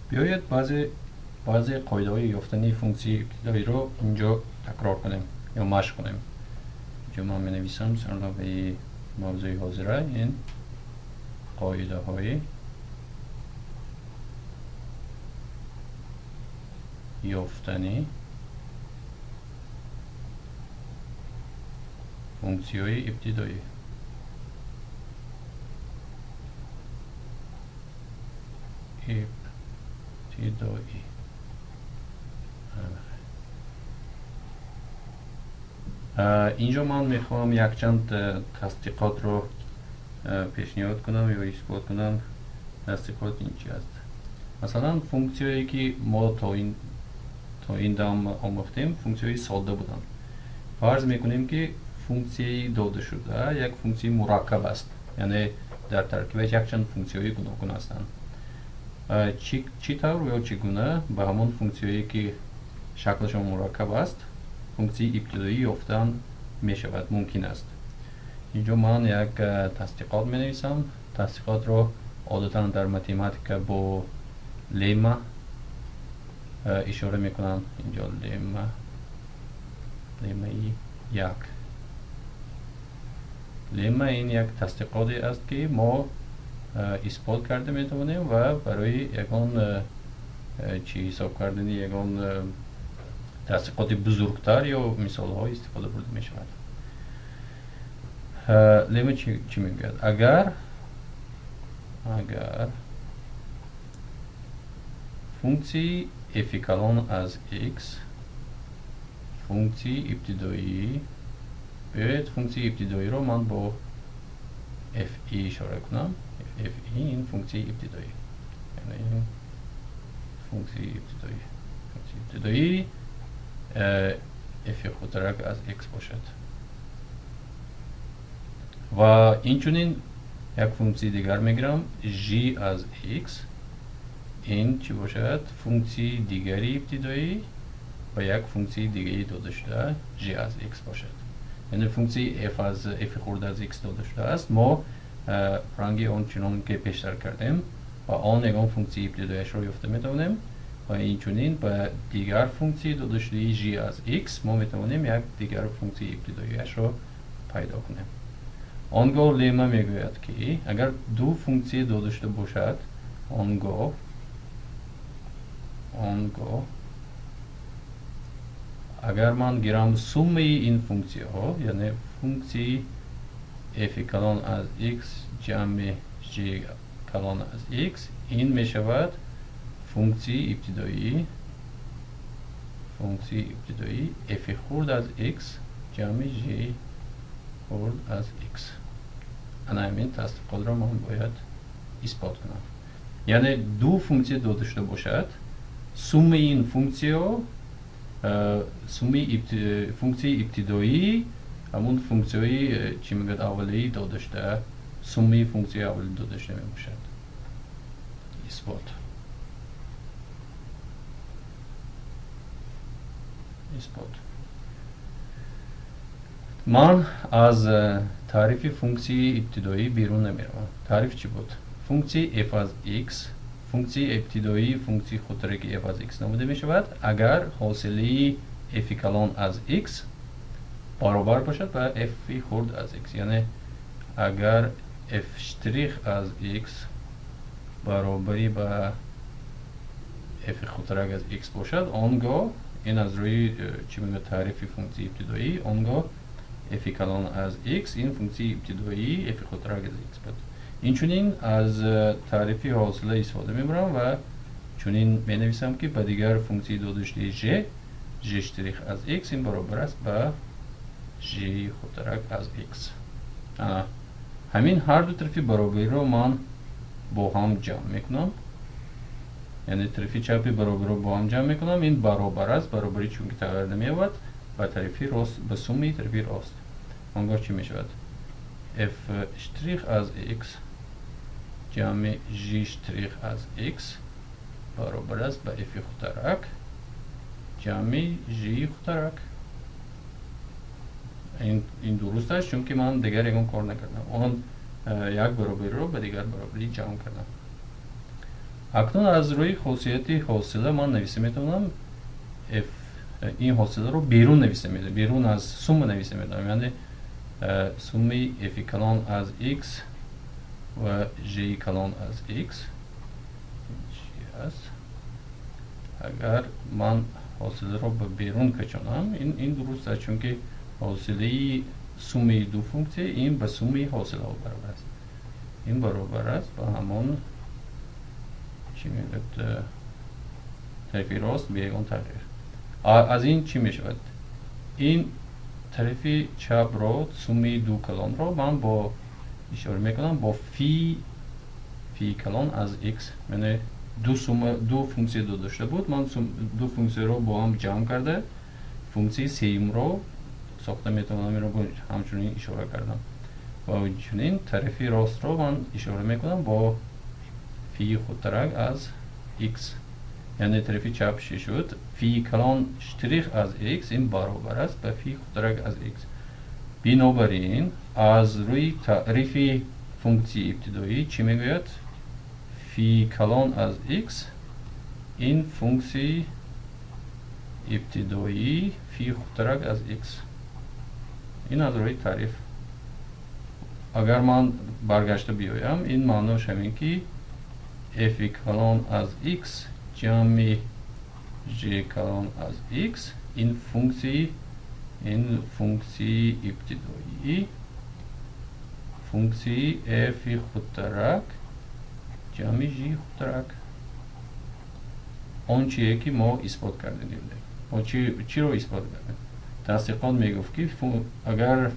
Биёед баъзе қоидаҳои ёфтани функсияи ибтидоиро инҷо такрор кунем ё машқ кунем. Инҷо ман менависам сарлавҳаи мавзӯи ҳозира ин қоидаҳои ёфтани функсияҳои ибтидоӣ. Ибтидоӣ. Инҷо ман мехоҳам якчанд тасдиқотро пешниҳод кунам ё исбот кунам. Тасдиқот ин чи аст? Масалан, функсияе ки мо то ин дам омӯхтем, функсияҳои содда буданд. Фарз мекунем, ки функсияи додашуда як функсияи мураккаб аст, яъне дар таркибаш якчанд функсияҳои гуногун ҳастанд. Чӣ тавр ё чӣ гуна ба ҳамон функсияе ки шаклашон мураккаб аст, функсияи ибтидоӣ ёфтан мешавад, мумкин аст. Инҷо ман як тасдиқот менависам. Тасдиқотро одатан дар математика бо лемма ишора мекунанд. Инҷо лемма, леммаи як. Лемма ин як тасдиқоте аст, ки мо исбот карда метавонем ва барои ягон чӣ ҳисоб кардани ягон тасдиқоти бузургтар ё мисолҳо истифода бурда мешавад. Лемма чӣ мегӯяд? Агар функсияи f калон аз x функсияи ибтидоӣ, биёед функсияи ибтидоиро ман бо fi ишора кунам. Fi ин функсияи ибтидоӣ, яъне ин функсияи ибтидоӣ, функсияи ибтидоӣ f худрак аз x бошад. Ва инчунин як функсияи дигар мегирам, g аз x, ин чӣ бошад? Функсияи дигари ибтидоӣ ва як функсияи дигари додашуда g аз x бошад. Яъне функсияи f аз f хурд аз x дода шудааст. Мо ранги он чунон ки пештар кардем ва он ягон функсияи ибтидояшро ёфта метавонем ва инчунин ба дигар функсияи додашудаи g аз x мо метавонем як дигар функсияи ибтидоияшро пайдо кунем. Он гоҳ лемма мегӯяд, ки агар ду функсия дода шуда бошад, он гоҳ агар ман гирам суммаи ин функсияҳо, яъне функсияи f калон аз x ҷамъи g калон аз x, ин мешавад функсияи ибтидоӣ, функсияи ибтидоӣ f хурд аз x ҷамъи g хурд аз x. Ана ҳамин тасдиқотро ман бояд исбот кунам. Яъне ду функсия дода шуда бошад, суммаи ин функсияҳо, суммаи функсияи ибтидоӣ ҳамон функсияи чӣ мегӯяд аввалии дода шуда, суммаи функсияи аввалӣ дода шуда мебошад. Исбот. Исбот. Ман аз таърифи функсияи ибтидоӣ берун намеравам. Таъриф чӣ буд? Функсияи f аз x, функсияи ибтидоӣ функсияи худтараки f аз x номида мешавад, агар ҳосилаи f калон аз x баробар бошад ба f хурд аз x, яъне агар f штрих аз x баробари ба f худтарак аз x бошад, он гоҳ ин аз рӯи чӣ мегӯяд таърифи функсияи ибтидоӣ, он гоҳ f калон аз x ин функсияи ибтидоии f худтарак аз x буд. Инчунин аз таърифи ҳосила истифода мебарам ва чунин менависам, ки ба дигар функсияи додашудаи g, g штрих аз x ин баробар аст ба g худтарак аз x. Ҳамин ҳар ду тарафи баробариро ман бо ҳам ҷамъ мекунам, яъне тарафи чапи баробариро бо ҳам ҷамъ мекунам. Ин баробар аст, баробарӣ чунки тағйир намеёбад, ба тарафи рост, ба суммаи тарафи рост. Он гоҳ чӣ мешавад? F штрих аз x ҷамъи g штрих аз x баробар аст ба f худтарак ҷамъи g худтарак. Ин дуруст аст, чунки ман дигар ягон кор накардам. Он як баробариро ба дигар баробарӣ ҷамъ кардам. Акнун аз рӯи хосияти ҳосила ман нависа метавонам f, ин ҳосиларо берун нависа метавонам, берун аз сумма нависа метавонам, яъне суммаи f калон аз x ва g калон аз x чи аст? Агар ман ҳосиларо ба берун кашонам, ин дуруст аст, чунки ҳосилаи суммаи ду функсия ин ба суммаи ҳосилаҳо баробар аст. Ин баробар аст ба ҳамон чӣ мегӯяд, тарафи рост бе ягон тағйир. Аз ин чӣ мешавад? Ин тарафи чапро, суммаи ду калонро ман бо ишора мекунам бо фи калон аз x, яъне ду сумма, ду функсия дода шуда буд, ман ду функсияро бо ҳам ҷамъ карда функсияи сеюмро сохта метавонам. Инро ҳамчунин ишора кардам ва чунин тарафи ростро ман ишора мекунам бо фи худтарак аз x, яъне тарафи чап чӣ шуд? Фи калон штрих аз x ин баробар аст ба фи худтарак аз x. Бинобар ин аз рӯи таърифи функсияи ибтидоӣ чӣ мегӯяд? Фи калон аз x ин функсияи ибтидоии фи худтарак аз x. Ин аз рӯи таъриф. Агар ман баргашта биёям, ин маънош ҳамин ки f калон аз x ҷамъи g калон аз x ин функсияи ибтидоии функсияи f худтарак ҷамъи g худтарак, он чие ки мо исбот кардем. Мо чиро исбот кардем? Тасдиқот мегуфт ки агар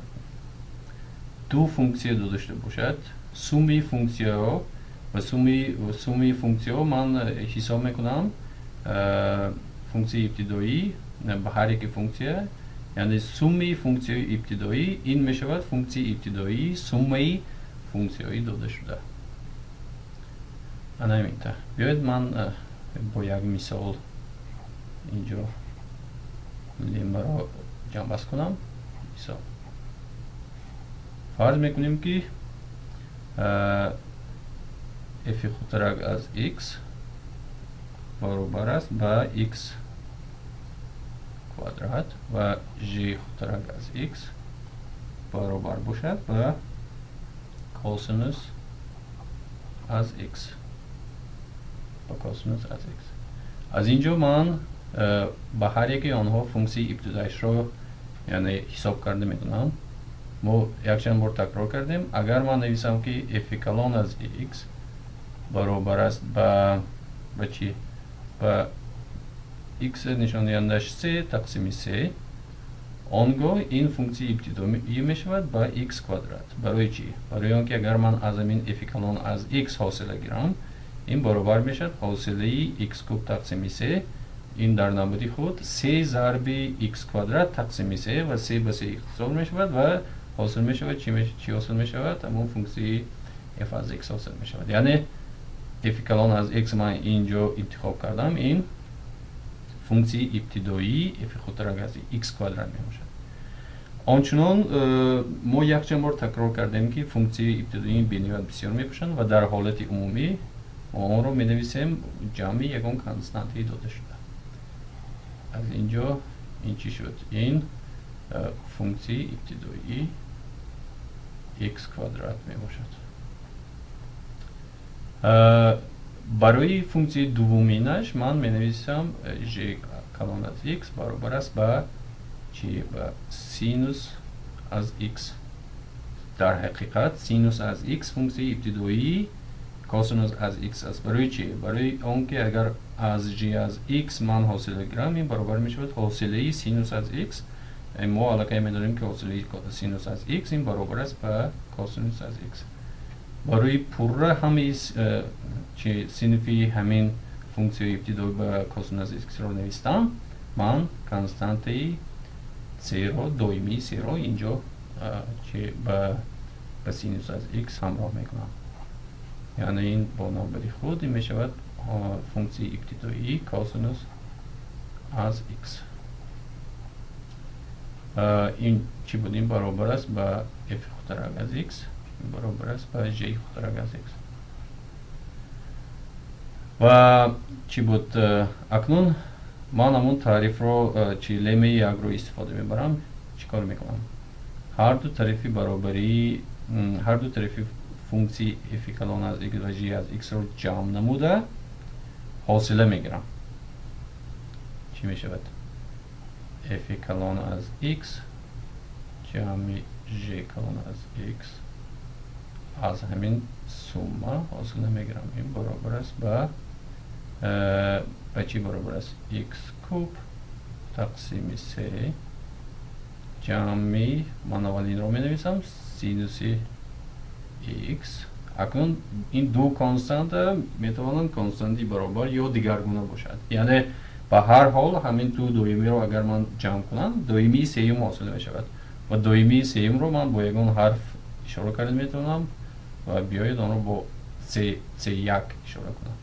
ду функсия дода шуда бошад, суммаи функсияҳо ва суммаи функсияҳо ман ҳисоб мекунам функсияи ибтидоӣ ба ҳар яке функсия, яъне суммаи функсияи ибтидоӣ ин мешавад функсияи ибтидоии суммаи функсияҳои дода шуда. Ана ҳамин тавр. Биёед ман бо як мисол инҷо леммаро ҷамъбаст кунам. Мисол фарз мекунем ки f худтарак аз x баробар аст ба x квадрат ва g худтарак аз x баробар бошад ба косинус аз x, ба косинус аз x. Аз инҷо ман ба ҳар яке онҳо функсияи ибтидоишро яъне ҳисоб карда метавонам. Мо якчанд бор такрор кардем. Агар ман нависам ки f калон аз x баробар аст ба чӣ? Ба x нишондиҳандааш c тақсими c, он гоҳ ин функсияи ибтидоӣ мешавад ба x квадрат. Барои чӣ? Барои он ки агар ман аз ҳамин f калон аз x ҳосила гирам, ин баробар мешавад ҳосилаи x куб тақсими c, ин дар навбати худ c зарби x квадрат тақсими c ва c ба c ихтисор мешавад ва ҳосил мешавад чӣ ҳосил мешавад? Ҳамон функсияи f аз x ҳосил мешавад. Яъне f калон аз x ман инҷо интихоб кардам, ин функсияи ибтидоии f худтарак аз x квадрат мебошад. Ончунон мо якчанд бор такрор кардем ки функсияи ибтидоии бениҳоят бисёр мебошанд ва дар ҳолати умумӣ мо онро менависем ҷамъи ягон константии дода шуда. Аз инҷо ин чӣ шуд? Ин функсияи ибтидоии x квадрат мебошад. Барои функсияи дуввуминаш ман менависам g калон аз x баробар аст ба чӣ? Ба синус аз x. Дар ҳақиқат синус аз x функсияи ибтидоии косинус аз x аст. Барои чӣ? Барои он ки агар аз g аз x ман ҳосила гирам, ин баробар мешавад ҳосилаи синус аз x. Мо аллакай медонем ки ҳосилаи синус аз x ин баробар аст ба косинус аз x. Барои пурра ҳамаи синфи ҳамин функсияи ибтидоӣ ба косинус аз x-ро навистам, ман константаи c-ро, доимии c-ро инҷо ба синус аз x ҳамроҳ мекунам. Яъне ин бо навбати худ ин мешавад функсияи ибтидоии косинус аз x. Ин чӣ буд? Ин баробар аст ба f худтарак аз x, баробар аст ба g худтарак аз x. Ва чӣ буд? Акнун ман ҳамун таърифро, чи леммаи якро истифода мебарам. Чӣ кор мекунам? Ҳар ду тарафи баробарии, ҳар ду тарафи функсияи f калон аз x ва g аз x-ро ҷамъ намуда ҳосила мегирам. Чӣ мешавад? F калон аз x ҷамъи g калон аз x, аз ҳамин сумма ҳосила мегирам. Ин баробар аст ба чӣ баробар аст? X куб тақсими се ҷамъи, ман аввал инро менависам, синуси x. Акнун ин ду константа метавонанд константи баробар ё дигаргуна бошад, яъне ба ҳар ҳол ҳамин ду доимиро агар ман ҷамъ кунам, доимии сеюм ҳосил мешавад ва доимии сеюмро ман бо ягон ҳарф ишора карда метавонам ва биёед онро бо c1 ишора кунам.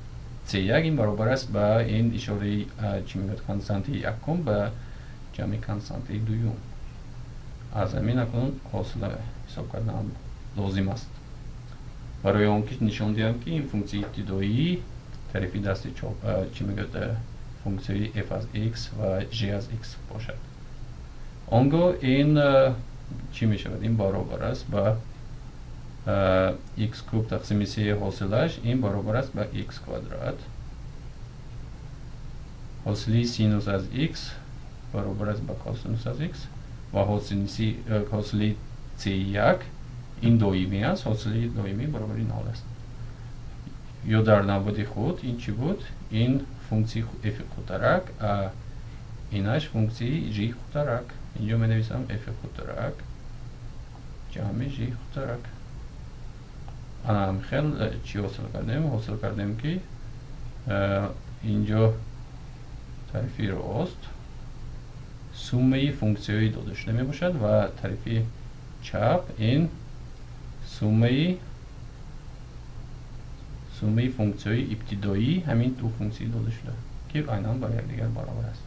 C1 ин баробар аст ба ин ишораи, чӣ мегӯяд, константи якум ба ҷамъи константи дуюм. Аз ҳамин акнун ҳосила ҳисоб кардан лозим аст барои он ки нишон диҳам, ки ин функсияи ибтидоӣ тарафи дасти чоп, чӣ мегӯяд, функсияи f аз x ва g аз x бошад. Он гоҳ ин чӣ мешавад? Ин баробар аст ба x куб тақсими се, ҳосилаш ин баробар аст ба x квадрат. Ҳосили синус аз x баробар аст ба косинус аз x ва ҳосили c1 ин доимӣ аст, ҳосили доимӣ баробари нол аст. Ё дар навбати худ ин чӣ буд? Ин функсияи f хурдтарак, инаш функсияи g хурдтарак. Инҷо менависам f хурдтарак ҷамъи g хурдтарак. Ана хел чӣ ҳосил кардем? Ҳосил кардем, ки инҷо тарафи рост суммаи функсияҳои додашуда мебошад ва тарафи чап ин суммаи функсияҳои ибтидоии ҳамин ду функсияи додашуда, ки айнан ба якдигар баробар аст.